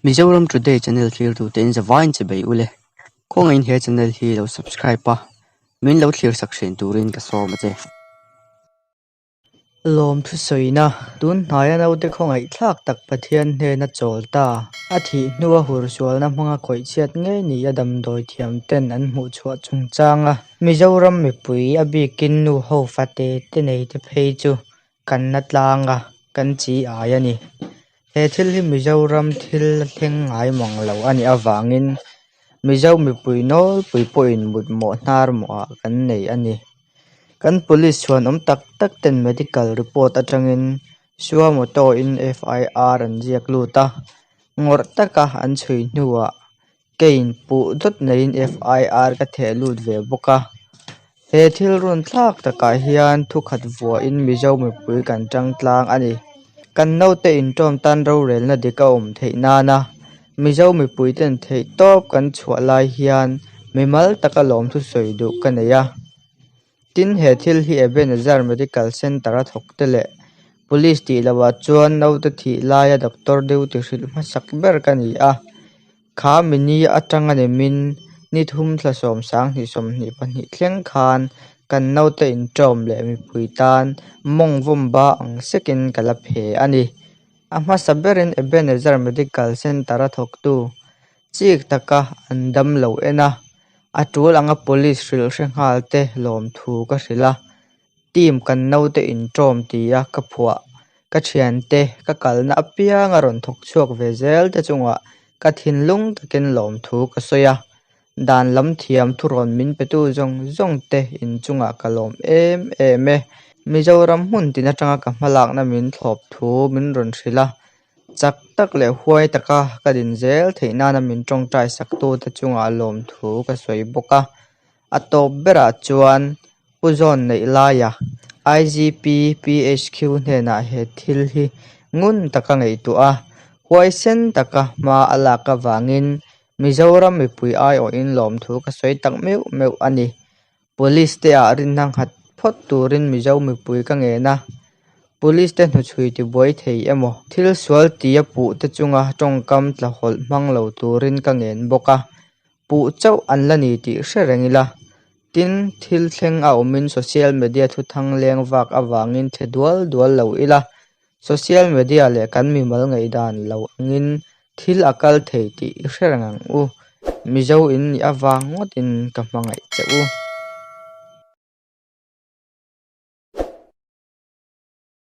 Mizoram Today channel thlirtute in zavaiin che bei ule. Khawngaihin he channel hi lo subscribe a, min lo thlir sak thin turin ka sawm a che. Lawm thusawina, tun hnaia naute khawngaihthlak tak Pathian hnena chawl ta, a thih hnua hursualna hmanga khawih chhiat ngei nia damdawi thiam ten an hmuh chhuah chungchanga Mizoram mipui a bikin nu ho fate te nei te phei chu kan na tlang a, kan chi ai a ni. He thil hi Mizoram thil la thleng ngai mang lo a nih avangin Mizo mipui nawlpui pawhin mutmawh hnar mawhah kan nei a ni. Kan police chhuanawm tak tak ten medical report atangin Suamoto in FIR an ziak lut a, ngawrh taka an chhui hnuah Keiin puh dawt neiin FIR ka theh lut ve bawk a. He thil run thlak takah hian thu khat vuahin Mizo mipui kan tang tlang a ni. Kan naute inṭawm tan rorelna dik a awm theih nana Mizo mipuiten theih tawp kan chhuah lai hian mimal taka lawmthu sawi duh ka nei a. Tin, he thil hi Ebenezer Medical Centre-a thawkte leh Police tih lohah chuan naute thih laia doctor duty hrilh hmasak ber ka ni a. Kha mini atanga nemin ni thum thla 2022 thleng khan kan naute inṭawm leh mipui tan mawng vawm ba ang sekin ka la phe a ni. A hmasa berin Ebenezer Medical Centre-a thawktu chik taka an dam lo en a, a tul anga police hrilh hre nghal te lawmthu ka hrilh a. Team kan naute inṭawm tia ka phuah. Ka thiante ka kalna apianga rawn thawk chhuak ve zel te chungah ka thinlung takin lawmthu ka sawi a. Dan lam thiam thurawn min petu zawng zawng te inchungah ka lawm em em e. Mizoram hmun tin atanga ka hmalakna min thlawp thu min rawn hrilh a. Chak tak leh huai taka ka din zel theih nana min tawngtai saktute chungah lawmthu ka sawi bawk a. A tawp berah chuan Pu Zawn neih laia IGP PHQ hnenah he thil hi ngun taka ngaihtuah a, huaisen taka hma a lak avangin Mizoram mipui aiawhin lawmthu ka sawi tak meuh meuh a ni. Police te ah rinna nghat phawt turin Mizo mipui ka ngen a, Police te hnuchhui tibuai thei emaw thil sual tia puh te chunga tawngkam tlahawlh hmang lo turin ka ngen bawk a, Puh chauh an la ni tih hre reng ila. Tin, thil thleng a awmin social media thuthang leng vak avangin the dual dual lo ila. Social media leh kan mimal ngaihdan lo angin thil a kal thei tih i hre reng ang u. Mizo in nih avang ngawtin ka hmangaih che u.